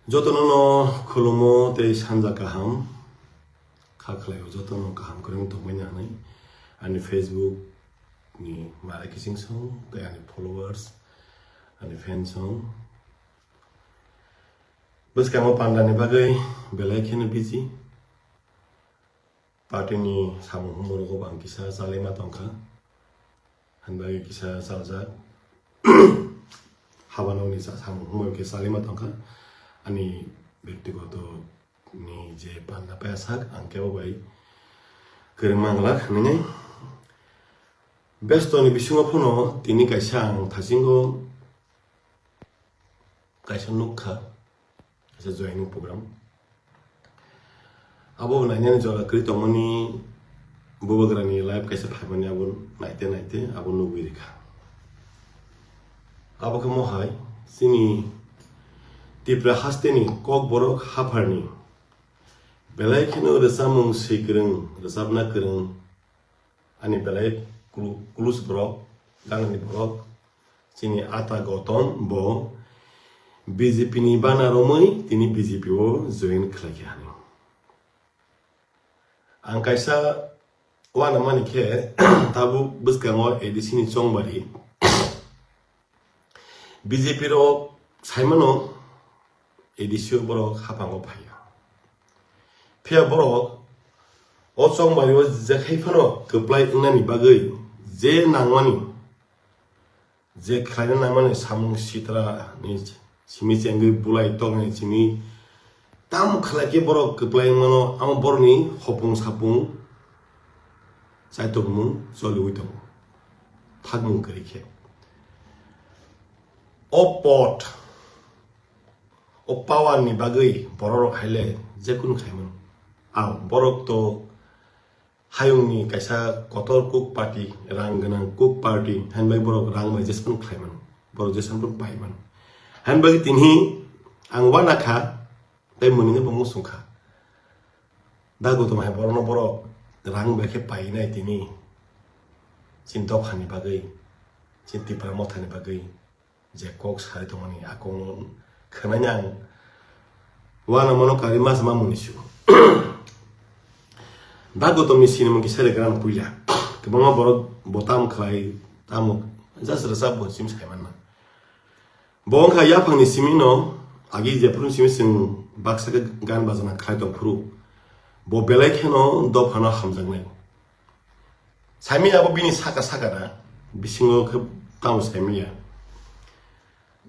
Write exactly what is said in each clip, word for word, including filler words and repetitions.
Jotono no khulumo tei sanja kaham kha khlaio, jotono kaham kwrwng tongmani hinwi ani Facebook ni mara kiching song tei ani followers, ani fans song. Bwskango pandani bagwi belai kheno busy. Party ni samung humung rogo bo ang kisa chalima tongkha. Hwnbai kisa chaljak. Habano ni sa samung humung kisa chalima tongkha. Ani byaktigoto ni je panda paya sak ang kebo bai kwrwng manglak hinwi. Besto ni bisingo phano tini kaisa ang thasingo kaisa nukha. Kaisa joining program. Abo nainani jora kwrwi tongmani bubagrani live kaisa phaimani abo naite naite abo nugwi rikha. Abo khe mohai chini Tipra hasteni Kokborok hapharni belai kheno rwchapmung swi kwrwng, rwchapna kwrwng, ani belai klu-, klus borok, ganani borok, chini ata Gotom bo B J P ni bana romwi tini B J P o join khlaikha hinwi. Ang kaisa uanamani khe tabuk bwskango A D C ni chongbari B J P rok saimano A D C o borok haphango phaiya. Phiya borok o chongbario jekhai phano kwplai wngnani bagwi je nangmani, je khlaina nangmani samung sitra ni simi chengwi bulai tongni simi tamo khlai khe borok kwplai wngmano, amo borokni hopung sapung chaitokmung choliwi tongo, thakmung kwrwi khe. O pot, o power ni bagwi borok rok haile jekunu khaimano. Ang borok to hayungni kaisa kotor cook party, rang gwnang cook party, hinbai borok rang bai jespan khlaimano, borok jespan paimano. Hinbai tini ang uanakha, tei mwnwino bo muchungkha. Da Gotom hai borokno borok rang bai khe painai tini. Chini dophani bagwi, chini Tipra mothani bagwi je kok sari tongmani a kokno khwnani ang uanamano karwi mas mamungni su. Da Gotomni sinimung kisa legra ang puila. Kwbangma borok bo tam khlai, tamo just rwchap bo sim saimanna. Bo wngkha yaphangni simi no agi jephuru simi chwng baksa khe gan bajana khlai tong phuru bo belai kheno dophano hamjaknai. Saimanya abo bini saka saka da bisingo khe tamo saimanya.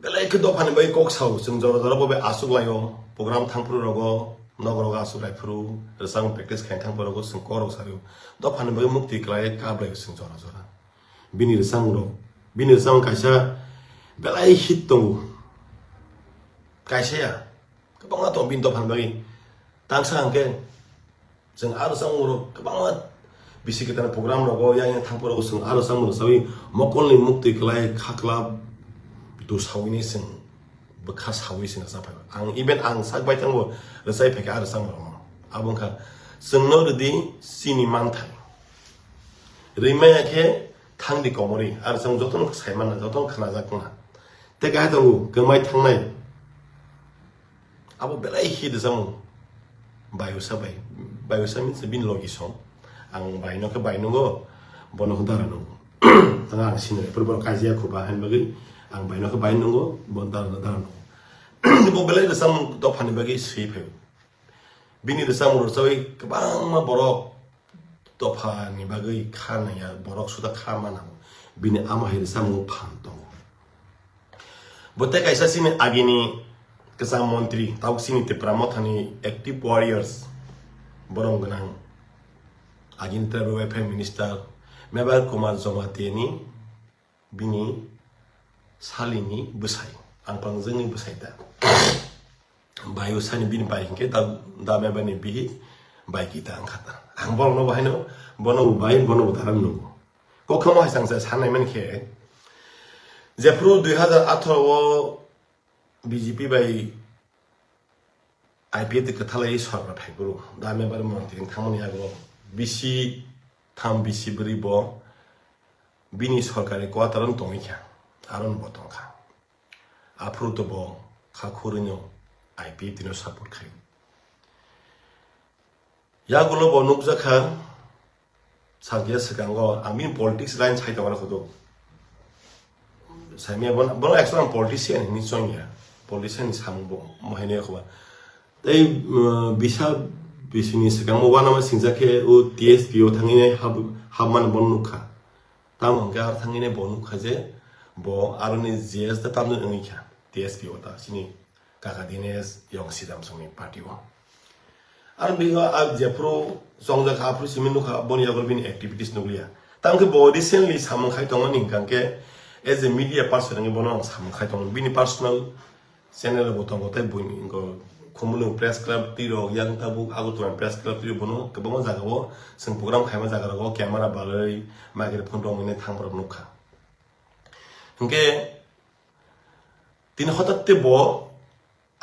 Belai khe dophani bai kok sao chwng jora jora bo bai aswk laio program thang phuru rogo nok rogo aswk lai phuru rwchapmung practice khai thang phuru rogo chwng kok rok sario dophani bai mukti klai kap lai chwng jora jora. Bini rwchapmung rok, bini rwchapmung kaisa belai hit tongo. Kaisa ya, kwbangma tongo bini dophani bagwi. Tangsa hwnkhe chwng aro rwchapmung rok kwbangma bisi kwtal program rogo yang yang thang phuru chwng aro rwchapmung rwchawi mokolni mukti klai khakla dusawini chwng bwkha sawi chwng rwchap phai. Ang even ang sak bai thango rwchai phaikha aro rwchapmung rokno. Abo wngkha chwngno rwdi chini manthai. Rwimaya khe thangdi komorwi, aro chwng jotono saimanna, jotono khnajakna. Tei kaisa tongo, kwmai thangnai. Abo belai hit rwchapmung. Bayusa bai. Bayusa means bini logi song. Ang baino khe bai nungo, bono khe dara nungo. Tanga ang sini, pur borok kajiya khuba, hain bagwi ang baino khe bai nungo, bono dara, dara nungo. Bo belai rwchapmung dophani bagwi swi phaio. Bini rwchapmung rwchawi kwbangma borok dophani bagwi kha nangya, borok suda kha ma nango. Bini ama hai rwchapmung phan tongo. Bo tei kaisa chini agini kwcham montri, tabuk chini Tipra mothani active warriors, borok gwnang agini tribal welfare minister Mebar Kumar Jamatia ni bini salini bwsai, ang pangjwngni bwsai ta. Bayusani bini bai hinkhe da, da Mebarni bihik bai kita wngkha ta. Ang borokno bo haino, bono bo bai, bono bo daram nungo. Kokhamo hai changsa sanai man khe, jephru dui hazar atharo o B J P bai I P F T kwthalai sorkar phaiphuru, da Mebar montri wng thangmani yago bisi tham bisi bwrwi bo bini sorkari quarter-o tongwi kha. Aron bo tongkha. Aphuru to bo kha khurwino I P F T no support khai. Yagulo bo nukjakha, sakya swkango, ang bini politics line sai tongmani khudu. Saimya bono, bono actually ang politician hinwi chongya. Politician ni samung bo, mo haino yakhoba. Tei, uh, bisa bisini swkango uanama singjak khe o T S P O thangwi nai hab-, habmani bono nukha. Tamo hwnkhe aro thangwi nai bo nukha je bo aroni G S da tamjani wngwi kha T S P O ta chini kaka Dinesh Yong Sidam songni party o. Aro bigo a jephuru chongjak kha aphuru simi nukha boni yago bini activities nukliya. Tamo khe bo recently samung khai tongmani hwnkha khe as a media person wngwi bono ang samung khai tongo. Bini personal channel bo tongo, tei buini wngkha Khumulwng Press Club twi rok, yang tabuk Agartala Press Club twi rok, bono kwbangma jaga o chwng program khaima jaga rogo camera balai microphone rok mwnwi thang borok nukha. Hwnkhe tini hotat te bo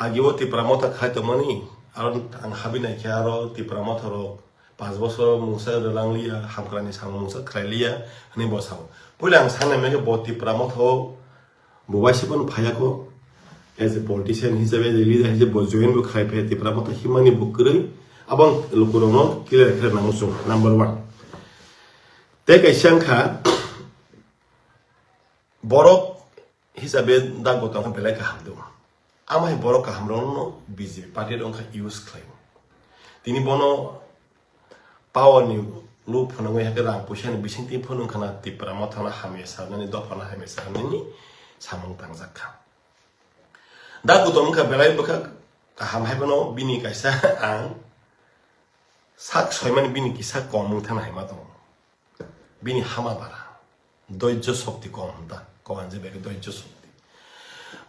agi o Tipra Motha khai tongmani, aro ang habi naikhe aro Tipra Motha rok panch bosor mungsa rwlang liya, hamkrani samung mungsa khlai liya hwnwi bo sao. Puila ang sanai mankhe bo Tipra Motha o bo waisa phano phaiya kho, as a politician hisabe, as a leader hisabe bo join bo khlai phaiya, Tipra Motha himani bo kwrwi, abo ang lukurokno clear khe nango chwng, number one. Tei kaisa wngkha, borok hisabe da Gautam khe belai kaham do. Amo hai borok kaham rokno B J P party rok wngkha use khlai. Tini bono power ni loop phunugwi hakhe rang puisa ni bisingtwi phunung khana Tipra Motha no hamya sanani, dopha no hamya sanani samung tangjak kha. Da Gautam wngkha belai bwkha kaham hai phano bini kaisa ang sak soimani bini kisa kom wng thangna hai ma tongo. Bini hama bara. Doijjo shokti kom hwn ta. Kom hwn je bai khe doijjo shokti.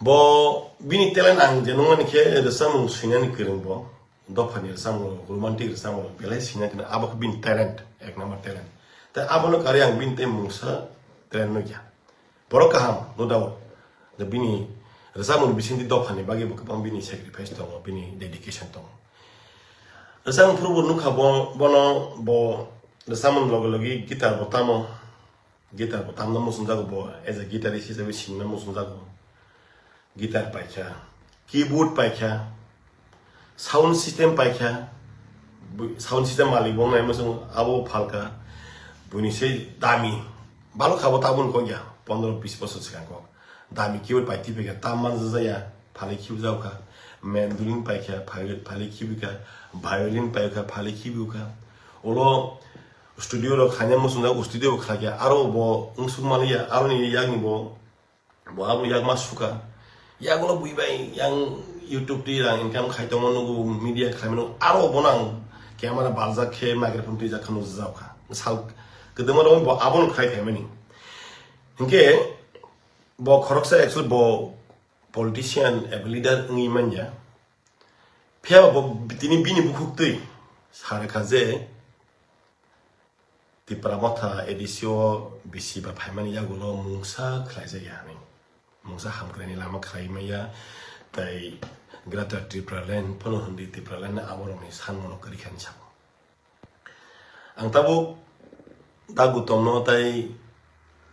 Bo bini talent ang je nungmani khe rwchapmung swinani kwrwng bo. Dophani rwchapmung, romantic rwchapmung belai swina kwrwng. Abo khe bini talent, ek number talent. Tai abono karwi ang bini tei mungsa talent nukya. Borok kaham, no doubt. Da bini rwchapmung bisingtwi dophani bagwi bo kwbang bini sacrifice tongo, bini dedication tongo. Rwchapmung phuru bo nukha bo, bono bo rwchapmung logi logi guitar bo tamo, guitar bo tamna muchungjago bo, as a guitarist hisabe sinna muchungjago. Guitar paikha, keyboard paikha, sound system paikha, bu-, sound system malik bo nai muchung abo phalka, buini sei dami, balok khabo tabun kok ya, pondro bis bosor swkang kok. Dami keyboard pai tipaikha, tam manjajaya, phalwi khibijakkha, mandolin paikha, phalwi, phalwi khibikha, violin paikha, phalwi khibikha. Ulo studio rok khaina muchungjak, studio bo khlaiya, aro bo wngsuk manliya, aroni yakni bo, bo abo yakma sukha. Yagulo bui bai yang YouTube twi rang income khai tongma nugo, media khlaima nugo, aro bono ang camera baljak khe microphone twijak khe nukjak kha. Sal kwdwma rok bo abono khlai khaimani. Hinkhe bo khoroksa actually bo politician eba leader wngwi manya. Phiya bo tini bini bukhuk twi sa rwkha je Tipra Motha A D C o bisi ba phaimani yagulo mungsa khlaijak ya hinwi. Mungsa hamkraini lama khlai maya, tei Greater Tipraland phano hwnwi Tipraland aborokni sanmano kwrwi kha hinwi sabo. Ang tabuk da Gautamno tei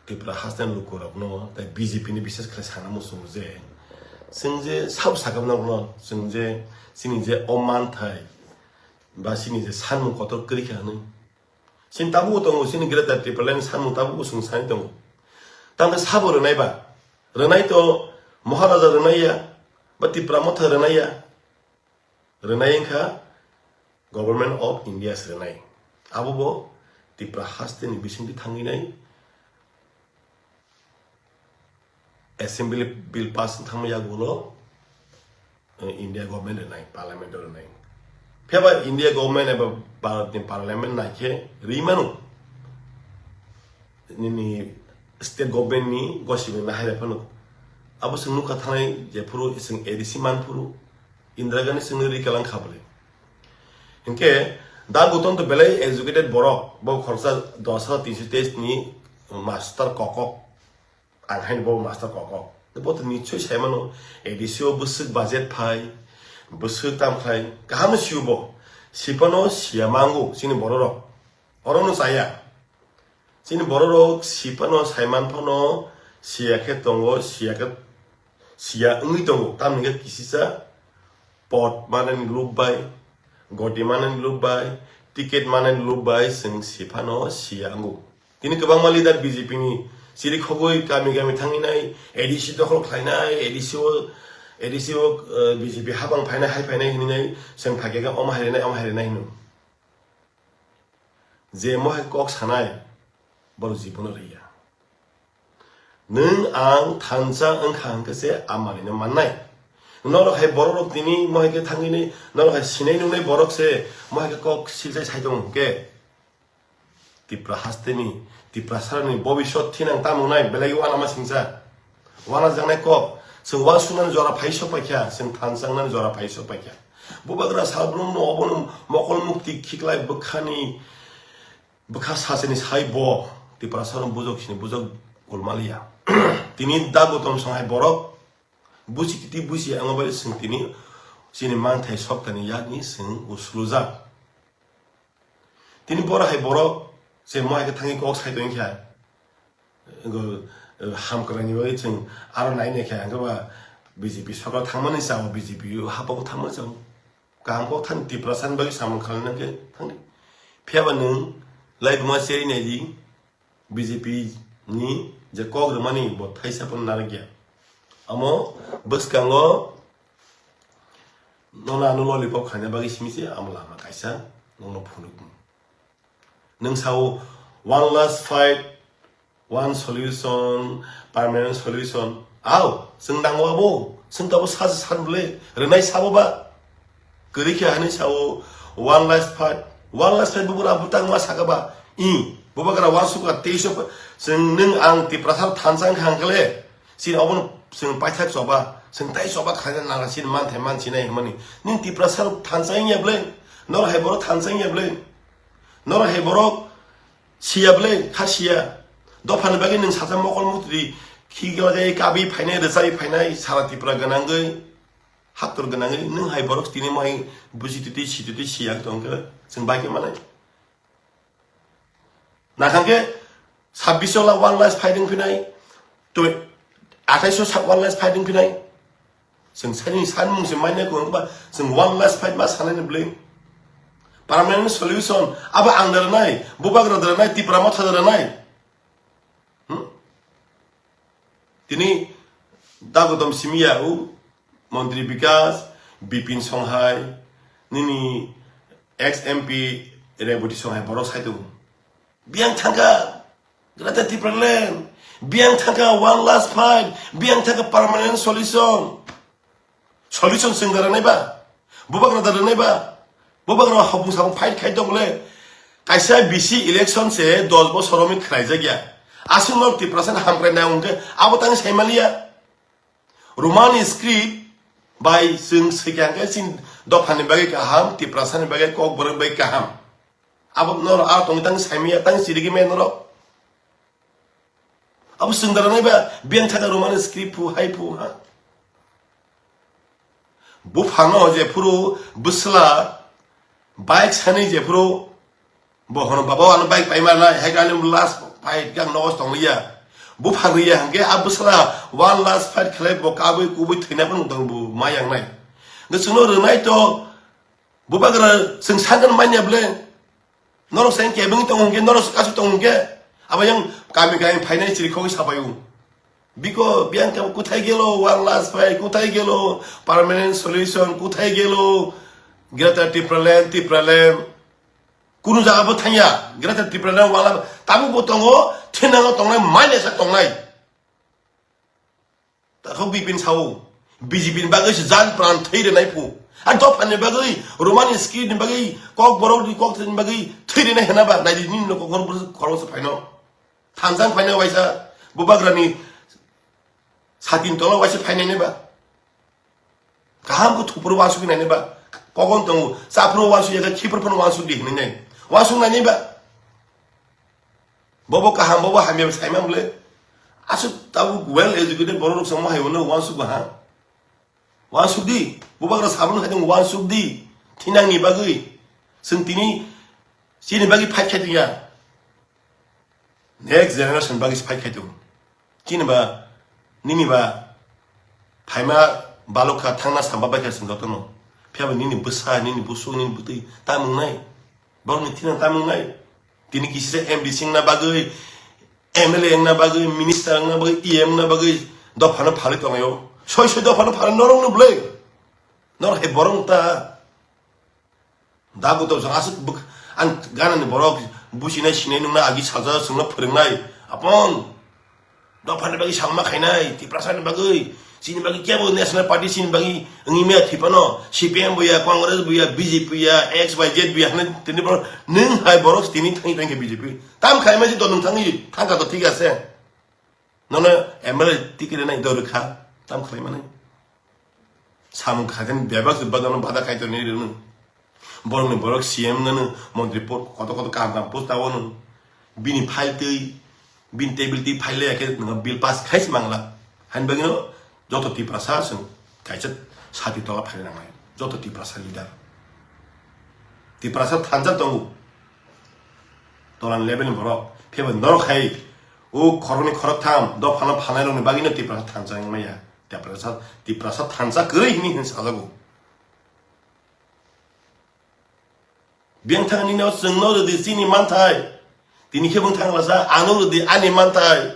Tripura hasteni lukurokno tei B J P ni bises khlai sana muchungo je, chwng je sabo sakha norokno, chwng je chini je o manthai ba chini je sanmung kotor kwrwi kha hinwi. Chini tabukbo tongo, chini Greater Tipraland ni sanmung tabukbo chwng sani tongo. Tamkhe sabo rwnai ba? Rwnai to Maharaja rwnai ya, ba Tipra Motha rwnai ya. Rwnai wngkha Government of India se rwnai. Abo bo Tipra hasteni bisingtwi thangwi nai. Assembly bill pass wng thangma yagulo, eh, India government rwnai, parliament o rwnai. Phiya ba India government eba Bharat ni parliament nai khe rwi mano. Nini state government ni gosibini hai phano. Abo chwng nukha thanai jephuru chwng A D C manphuru Indira Gandhi chwngno rwi kalang kha bwle. Hinkhe da Gautam to belai educated borok, bo khoroksa dos hajar tinso teis ni master kokok. Ang haino bo master kokok. Bo to nichoi sai mano, A D C o bwswk budget phai, bwswk tam khlai, kaham no sio bo. Sipano siya mango, chini bororok. Orono chaya. Chini bororok sipano sai man phano, Siya khe tongo, siya khe, siya wngwi tongo, tamni khe kisisa pot manani lob bai, goti manani lob bai, ticket manani lob bai chwng siphano siya wngo. Tini kwbangma leader B J P ni chiri khogwi kami kami thanginai, A D C dokhol khlainai, A D C o, A D C o, eh, B J P habang phainai, hai phainai hinwi nai, chwng phaikhe khe omo hai rinai, omo hai rinai hino. Je mohai kok sanai, borok jibono riya. Nwng ang thansa wngkha hwnkhe se amanino mannai. Norok hai borok rok tini mohai khe thangwini, norok hai sinai nungnai borok se mohai khe kok silsai sai tongo hwnkhe. Tipra hasteni, Tiprasarani bobiswt thinang tamo wngnai belai uanama singcha. Uanajaknai kok, chwng uansuknani jora phai sok paikha, chwng thansa wngnani jora phai sok paikha. Bubagra salbrumno obono mokol mukti khiklai bwkhani, bwkha sachini sai bo Tiprasarok bujok sini bujok kulmaliya. Tini da Gautam Songhai borok busi titi busi amo bai chwng tini chini manthai soktani yakni chwng uslujak. Tini boro hai borok je mo hai khe thangwi kok sai tongkha. Go, eh, ham kwrwngni bagwi chwng aro nai nai kha, hwnkhe ba B J P sorkar thangmani chao, B J P o hapao thangmani chao. Kaham kok thani Tiprasani bagwi samung khlaina khe thangdi. Phiya ba nwng laibuma cherwi nai di, B J P ni je kok rwmani bo thaisa phano narwkya. Amo bwskango nono ano lollipop khaina bagwi simi se amo lama kaisa nono phunukmung. Nwng sao, "One last fight, one solution, permanent solution." Ao, chwng nango abo, chwng tabo sa se san bwle, rwnai sabo ba? Kwrwi khe hwnwi sao, "One last fight, one last fight," bubagra bwtang ma saka ba? I, bubagra uansukha teiso, chwng nwng ang Tiprasa thansa wngkha hwnkhe le, chini obono chwng paithak choba, chwng tai choba khaina nang chini manthai mansinai hwnmani. Nwng Tiprasa thansa wngya bwle, nor hai borok thansa wngya bwle? Norok hai borok siya bwle, kha siya. Dophani bagwi nwng sacha mokol mutri khiglagwi kabwi phainai, rwchapwi phainai, sara Tripura gwnangwi, haptor gwnangwi, nwng hai borok tini mohai buji titi, si titi, siya tongkhe chwng bai khe manai. Nakhang khe sabbish o la one last fight wng phinai, twi-, athais o sa-, one last fight wng phinai. Chwng sani sanmung se mainai kung ba chwng one last fight ma sanai ni bwle. Permanent solution abo ang da rwnai, bubagra da rwnai, Tipra motha da rwnai. Hmm? Tini dagodom simiya u Montri Bikas, Bipin Songhai, nini ex M P Reboti Songhai borok sai tongo. Biyang thangkha Greater Tipraland, biyang thangkha one last fight, biyang thangkha permanent solution. Solution chwng da rwnai ba, bubagra da rwnai ba, bubagra hopung sapung fight khai tong le. Kaisa bisi election se dos bosor romwi khlai jak ya. Aswk no Tiprasa ni hamkrai nai hwnkhe abo tang sai maliya. Roman script bai chwng swikha hwnkhe chini dophani bagwi kaham, Tiprasa ni bagwi kokborok bagwi kaham. Abo norok aro tongwi tang saimanya tang chirigwi maya norok. Abo chwng da rwnai ba biyang thaka Roman script phu hai phu ha. Buphano jephuru bwsla bike sani jephuru bo hono baba ano bike paima na hai khe ani last fight gang nogos tong liya. Buphang riya hwnkhe a bwsla one last fight khlai bo kabui kubui thwina phano tong bo ma yang nai. Hwnkhe chwngno rwnai to bubagra chwng sakno manya bwle. Norok se kebeng tong hwnkhe, norok se kasu tong hwnkhe, abo yang kami kami phainai chiri khogwi sapaio. Biko biyang khe kuthai gelo, one last fight kuthai gelo, permanent solution kuthai gelo, Greater Tipraland, Tipraland. Kunu jaga bo thangya, Greater Tipraland wala tabuk bo tongo, thinango tongnai, mailesa tongnai. Takhok Bipin sao, B J P ni bagwi se jan pran thwi rwnai phu. A dophani bagwi, Roman script ni bagwi, kok borok ni kok ni bagwi thwi rwnai hena ba, nai di nini no kok khorok se phaino. Thansa wng phaino waisa, bubagra ni satin tola waisa phainai ne ba. Kaham khe thupro wansuk nai ne ba. Kokon tongo, chaphro wansuk ya khe khipro phano wansuk di hinwi nai. Wansuk nai ne ba. Bobo kaham, bobo hamya saimang bwle. Aswk tabuk well educated borok rok chwngma hai hwnwi uansuk ha. Uansuk di, bubagra sabun hai tong uansuk di. Thinangni bagwi. Chwng tini chini bagwi fight khai tongya. Next generation bagwi fight khai tongo. Chini ba, nini ba, phaima balukha thangna samba baikha chwng jotono. Phiya ba nini bwsa, nini busuk, nini bwtwi tamung nai. Borokni thina tamung nai. Tini kisi se M D C wngna bagwi, M L A wngna bagwi, minister wngna bagwi, E M wngna bagwi dophano phalwi tonglaio. Soi soi dophano phalwi norokno bwlwi. Norok hai borok wng ta. Da guto jang aswk bwk-, ang ganani borok businai sinai nungna agi salsa chwngno phwrwngnai. Apon. Dophani bagwi salma khainai, Tiprasani bagwi, chini bagwi kebo National Party chini bagwi wngwi maya thwi phano, C P M bo ya, Congress bo ya, B J P ya, X Y Z bo ya, hwnwi tini borok nwng hai borok tini thangwi tongkhe B J P. Tam khaima se to nwng thangwi thangkha to thik ase. Nono M L A ticket nai do rwkha, tam khlai mani. Samung khaikhe bebak se badano bada khai tonwi rwno. Borokni borok C M nano montri po-, koto koto kaham kaham post tawano. Bini file twi, bini table twi file ya khe nwng bill pass khai se mangla. Hani bagwino joto Tiprasa chwng kaisa sati tola phai nangnai. Joto Tiprasa leader. Tiprasa thansa tongo. Tolan level ni borok. Phebo norok hai o khoroknwi khoroktham dophano phalnai rokni bagwino Tiprasa thansa wngmaya. Tiprasa, Tiprasa thansa kwrwi hini hini sajago. Biyang thangni no chwngno rwdi chini manthai. Tini khe bwng thang lasa ano rwdi ani manthai.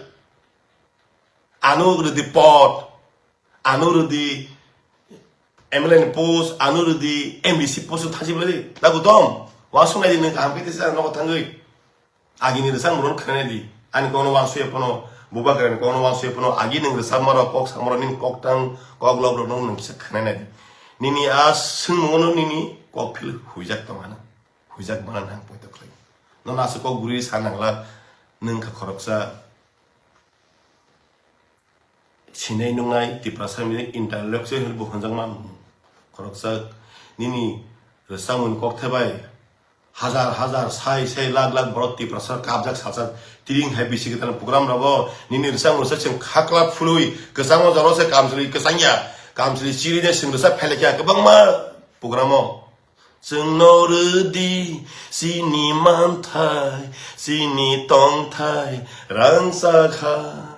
Ano rwdi pot. Ano rwdi M L A ni post, ano rwdi M D C post thangsi bwlai. Dagu dom. Wansuk nai di nwng kaham khe tesa nogo thangwi. Agini rwchapmung rok khwnai di. Ani kokno wansuk ya phano, bubagrani kokno wansuk ya phano, agi nwng rwchapma rok, kok sama rok, nini kok tang, kok lok rok nwng kisa khwnai di. Nini a swngmung no nini kok phil huijak tong ano. Huijak mana nang poito khlai. Nono aswk kok guri sa nangla, nwng kha khoroksa. Sinai nungnai Tiprasa ni intellectual hinwi bo hwnjakma khoroksa nini rwchapmung kok thebai hajar hajar, sai sai, lakh lakh borok Tiprasa kabjak salsa tiring hai bisi kwtal program rogo nini rwchapmung rwchap chwng khakla phului kwchangma jora se kamchwlwi kwchangya kamchwlwi chiri de chwng rwchap phailakya kwbangma program o. Chwngno rwdi chini manthai, chini tongthai rangchakha.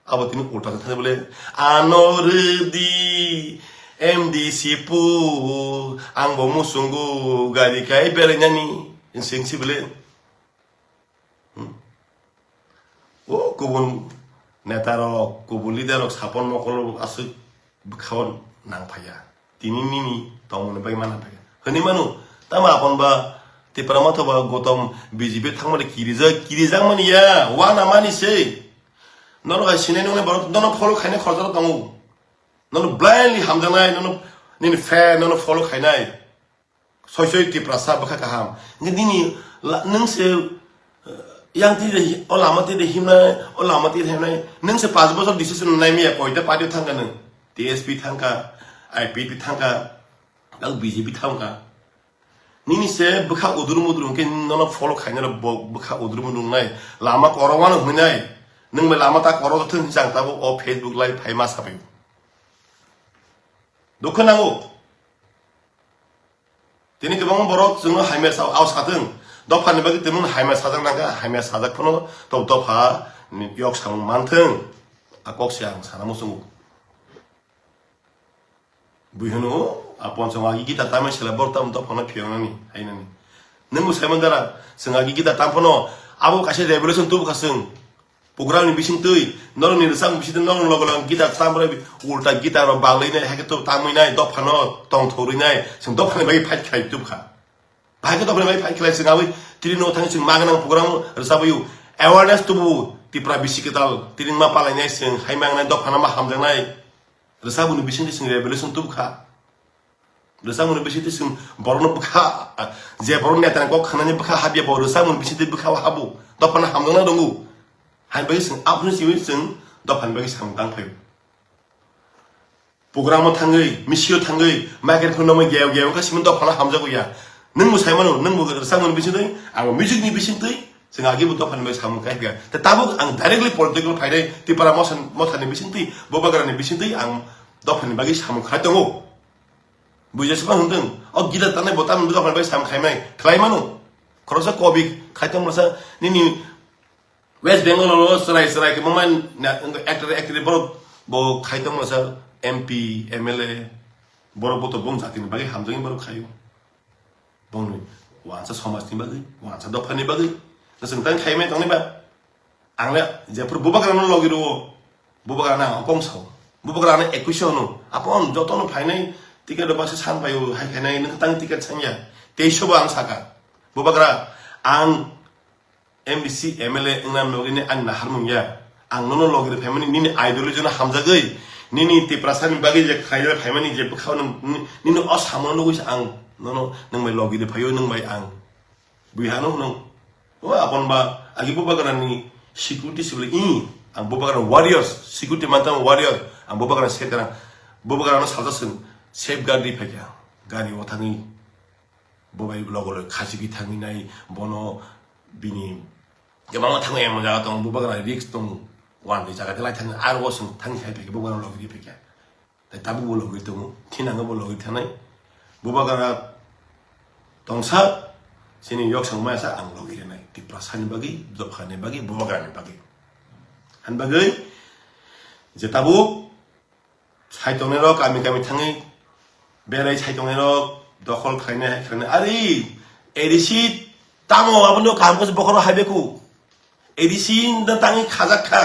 Abo tini ulta khe thani bole, ano rwdi M D C pu, ang bo muchungo gari kai berainani, singsi bole. Hmm. O kubun neta rok, kubun leader rok, sapon mokol rok aswk bwkhao nang phaiya. Tini nini tongmani bai mana phaiya. Hwnwi mano, tamo apon ba Tipra Motha ba Gautam B J P thangmani kirijak, kirijak mani ya, wana mani se. Norok hai sinai nungnai borok nono follow khainai khoroksa tongo. Nono blindly hamjaknai, nono nini fan, nono follow khainai. Soi soi Tiprasa bwkha kaham. Hwnkhe nini la-, nwng se, eh, yang twi de hi-, o lama twi de himnai, o lama twi de himnai. Nwng se panch bochor decision nai miya koita party thangkha nwng. T S P thangkha, I P P thangkha, ang B J P thangkha. Nini se bwkha uduru muduru hwnkhe nono follow khainai rok bo bwkha uduru muduru wngnai. Lama korokmano hwnwi nai. Nwng bai lama ta korok thung hwnwi chang tabuk o Facebook live phai ma sabai. Dukha nango. Tini kwbangma borok chwngno hamya sa-, ao sathwng. Dophani bagwi tongmung hamya sajak nangkha, hamya sajak phano to dopha ni yok samung manthwng. A kok se ang sana muchungo. Bui hwno, a ponchong agi gita tamai sela borok tamo dophano phiyoknani, hainani. Nwng bo saimang dara, chwng agi gita tam phano, abo kaisa revolution tubukha chwng. Program ni bising twi, norok ni rwchapmung bising twi, norok logo logo guitar tam rwi, ulta guitar rok balwi nai, hai khe to tamwi nai, dopha no tong thorwi nai, chwng dopha ni bagwi fight khlai tubkha. Bahai khe dopha ni bagwi fight khlai chwng abwi tini no thang chwng ma gwnang program rwchapwi awareness tubu Tipra bisi kwtal tini ma palai nai chwng hai ma nai dopha no ma hamjak nai. Rwchapmung ni bising twi chwng revolution tubkha. Rwchapmung ni bisingtwi chwng borokno bwkha, je borok netani kok khanani bwkha habya bo rwchapmung ni bisingtwi bwkha o habo, dophano hamjaknai tongo. Hai bai chwng aphuru simi chwng dophani bagwi samung tang phaio. Programo thangwi, misio thangwi, microphone no geo geo wngkha simi dophano hamjago ya. Nwng bo saimano, nwng bo rwchapmung ni bisingtwi, ang music ni bisingtwi, chwng agi bo dophani bagwi samung khai phaikha. Tei tabuk ang directly political phainai, Tipra Motha, Mothani bisingtwi, Bubagrani bisingtwi ang dophani bagwi samung khai tongo. Buijak se phano hwndwng. O gita tanai bo tamni bwkha bai sam khaimai. Khlai mano. Khoroksa kobi khai tong masa nini West Bengal o chwrai chwrai kwbangma na-, actor actress borok bo khai tongma sa M P, M L A, borok bo to bung jatini bagwi hamjagwi borok khaio. Bongni wansa somajni bagwi, wansa dophani bagwi. Chwng tang khaimai tongni ba? Ang le jephru bubagrano logi rwo, bubagrano ang kong sao. Bubagrano ekwis hono, apon jotono phainai ticket rok baksa san paio, hai khainai nwng tang ticket sanya. Teiso bo ang saka. Bubagra, ang M D C, M L A wngna nogini ani naharmung ya. Ang nono logi rw phaimani nini ideology no hamjagwi, nini Tiprasani bagwi je khaina phaimani je bwkhao nini o samono nugwi se ang nono nwng bai logi rw phaio, nwng bai ang bui hano hwnung. O apon ba agi bubagrani security sibole i, ang bubagrani warriors, security mantang warrior, ang bubagrani sekarang, bubagrano salsa seng safeguard rw phaikha, gari o thangwi. Bo bai logo loi khachigwi thangwi nai, bono bini kwbangma thangwi emon jaga tongo, bubagra risk tongo, uan twi jaga de lai thangwi, aro o chwng thangwi hai phaikhe bubagra logi rw phaikha. Tai tabuk bo logi tongo, thinango bo logi thanai. Bubagra tongsa, chini yok song maya sa ang logi rwnai. Tiprasani bagwi, dophani bagwi, bubagrani bagwi. Han bagwi, je tabuk, Saitongnai rok kami kami thangwi berai saitongnai rok dokhol khlainai hai khlainai. Ari A D C tamo abono kaham khe bokhoro hai beku. A D C da tangwi khajak kha.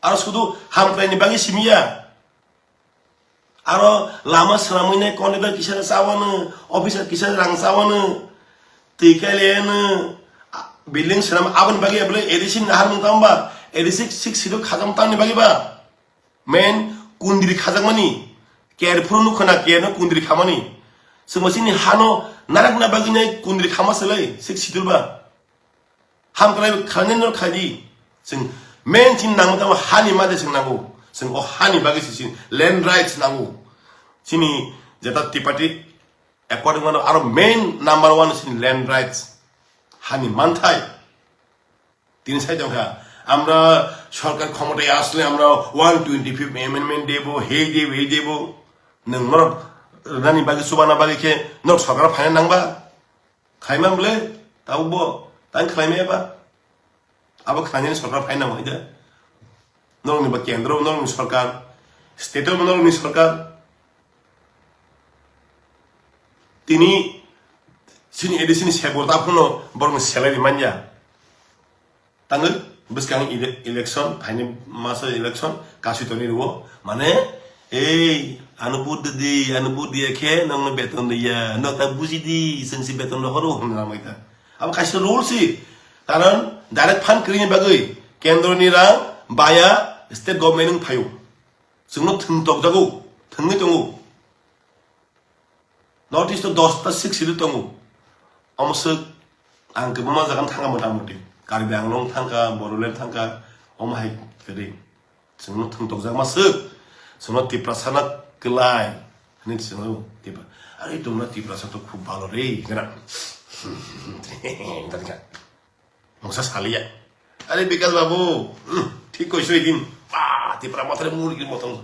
Aro sudu hamkraini bagwi simiya. Aro lama swnamwi nai contractor kisa chawano, officer kisa rang chawano, twi kaileno, building swnam aboni bagwi abole A D C ni naharmung tamo ba? A D C six six khajam tamni bagwi ba? Main kundri khajakmani, care phuru nukha na care no kundri khamani. Chwngbo chini hano narakna bagwi nai kundri khama selai six schedule ba. Hamkrai khlainai no khaidi. Chwng main chini nangma tamo hani made chwng nango. Chwng o hani bagwi se chini land rights nango. Chini jeta Tipati according mano aro main number one chini land rights. Hani manthai. Tini sai tongkha, আমরা সরকার ক্ষমতায় আসলে আমরা one twenty fifth amendment দেব, হেই দেব, এই দেব। Nwng norok rwnani bagwi, chubana bagwi khe norok Sarkar phaina nangba? Khaima bwle? Tabukbo tang khlaimaya ba? Abo khlainani Sarkar phaina nangma ida? Norokni ba kendro norokni Sarkar, state o norokni Sarkar. Tini chini A D C ni sebor ta phano borokni salary manya. Tangwi bwskang ele-, election, phaini maso election, kasui toni rwo. Mane, ei, ano vote di, ano vote diya khe nokno beton diya, nok ta buji di, chwng si beton rohoro hwnwi lamai ta. Abo kaisa rule si, karon direct fund kwrwini bagwi kendroni rang baya state government wng phaio. Chwngno thwng tokjago, thwngwi tongo. North East o dosta six schedule tongo. Omo swk ang kwbangma jaga thangkha mota moti. Karbi Anglong thangkha, Bodoland thangkha, omo hai kwrwi. Chwngno thwng tokjakma swk. Chwngno Tiprasa na kwlai. Hwnwi chwngno Tipra-, Are tumra Tiprasa to khub bhalo re, hwnwi. Mungsa saliya. Are Bikas babu, hmm, thik koiso idin. Ba, Tipra mothare murgi motong.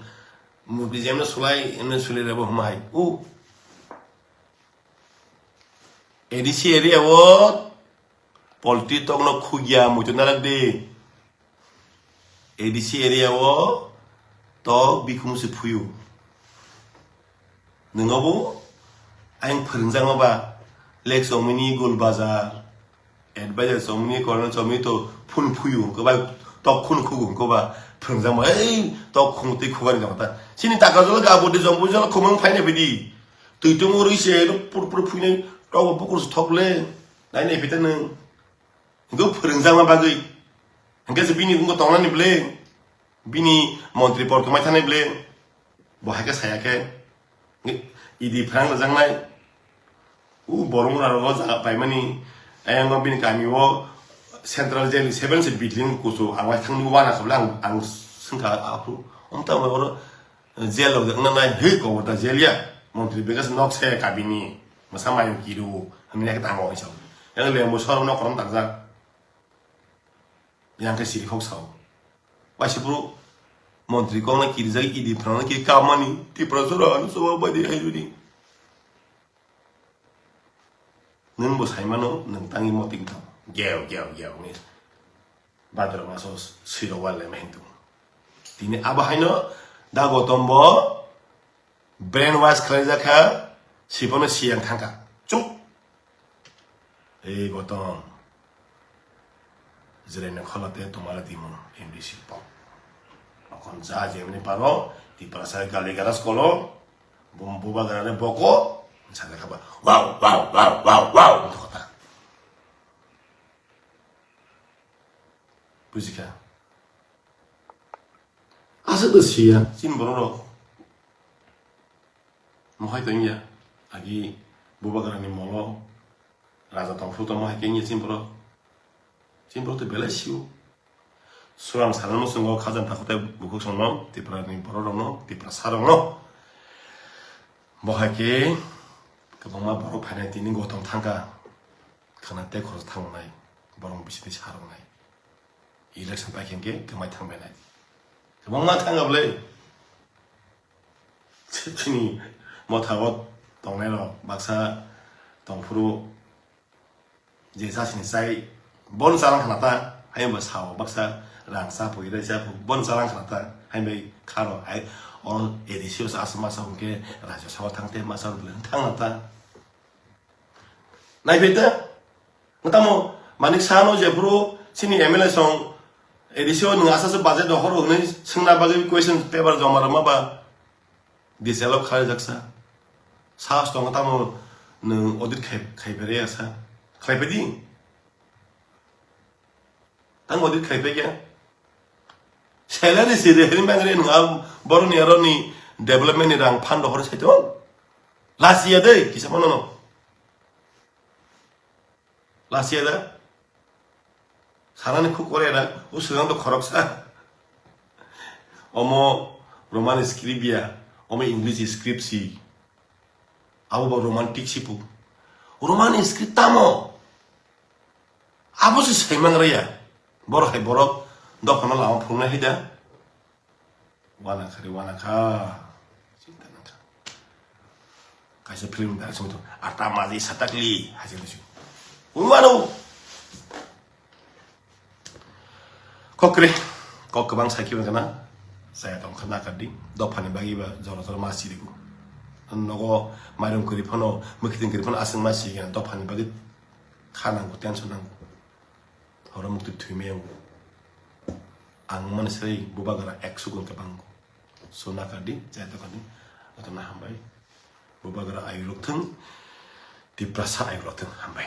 Murgi jemne sulai, emne suli rebo huma hai. U. A D C area o polti tokno khugya muitu narak de. A D C area o tok bikhung se phuyu. Nwngo bo ayang phwrwngjakma ba, lek chomini gul bazar, advisor chomini, colonel chomini to phun phuyu hwnkhe ba, tok khun khugu hwnkhe ba, phwrwngjakma, ei tok khung twi khugani jama ta. Chini taka jolo ga bodi jombo jolo khumang phaina bidi. Twi tongo rwi se, pur pur phuinai, tok bo bukur se thok le, nai nai phita nwng. Hwnkhe phwrwngjakma bagwi. Hwnkhe se bini wngkha tongnani bwle, bini montri por kwmai thani bwle, bo hai khe saya khe. Hwnkhe idi phrang rwjaknai. U borok mura rogo jaga paimani. Ayang bini kami o central jail seven se building kuchuk ang thangni wana khablai ang, ang swngkha aphuru. Omta oro Jail rok wngna nai, hwi, kobor da jail ya. Montri Bikas nok se kabini. Masa mayung kiru. Hwnwi khe tango hwnwi sao. Yang lembo sor nok korom takjak. Yang khe siri khok sao. Waisa bro, montri kok na kirijak, idi phrang na kiri kamani. Tipra sora anu soba badi hai jodi. Nwng bo sai mano, nwng tangwi moting tong. Geo, geo, geo, hwnwi. Bhadra maso siro wal lema hintu. Tini abo haino da Gotom bo brainwash khlaijak kha, siphano siyang thangkha. Chuk. Ei Gotom. Jirai na khola te tomare dimo M D C pok. Okon ja jemni paro, Tiprasa gali garas kolo, bum buba garane boko, sajak kha ba. Wow, wow, wow, wow, wow. Kota. Bujikha. Aswk no siya, chini borok rok. Mohai tong ya, agi bubagrani molo, raja tongphuru tongma hai khe wngya chini borok. Chini borok to belai sio. Swrang sana no chwngo khajang takhuk tei bukhuk songno, Tripura ni borok rokno, Tiprasa rokno. Bo hai khe kwbangma borok phainai tini Gotom thangkha. Khwna tei khoroksa thangnai, borok bisini sa rwnai. Election pai khe hwnkhe kwmai thangbai nai. Kwbangma thang ble. Chini motha o tongnai rok baksa tongphuru je chasini chai bon chalang khna ta, hai bo sao baksa rang cha pui rai cha pui bon chalang khna ta, hai bai kharo hai o A D C o sa asma sa hwnkhe rajya sabha thang te ma sa thang na ta. Naiphai ta, tamo Manik Saha no jephuru chini M L A song A D C o nwng asaswk budget rohoro hwnwi swngna bagwi question paper joma rwma ba disallow khlai jaksa. Sahas tongo tamo nwng audit khai, khai phere ya sa. Khlai phe di. Tang audit khai phe kya? Salary si re hini bangre nwng a boroni aroni development ni rang fund rohor sai to. Last year de kisa mano no. Last year da. Sanani khuk kore da. O swkang to khoroksa. Omo Roman script ya. Omo English script si. Abo bo romantic si pu. Roman script tamo. Abo se saimang raya. Borok hai borok dophano lama phungnai hai da. Wana kha re, wana kha. Chinta nang kha. Kaisa film direction to. Ata maji satakli. Hasil lucu. Wano. Kokre. Kok kwbang sakhi wngkha na. Saya tong kha nakar di. Dophani bagi ba jora jora ma siriku. Nogo mairung kuri phano, mukhiting kuri phano aswng ma si gana dophani bagi kha nango, tension nango. Horo mukti thwimai yango. Ang mani sai bubagra ekso gun kwbang. So nakar di, jai tokani. Atona hambai. Bubagra ayuk rok thung, Tiprasa ayuk rok thung, hambai.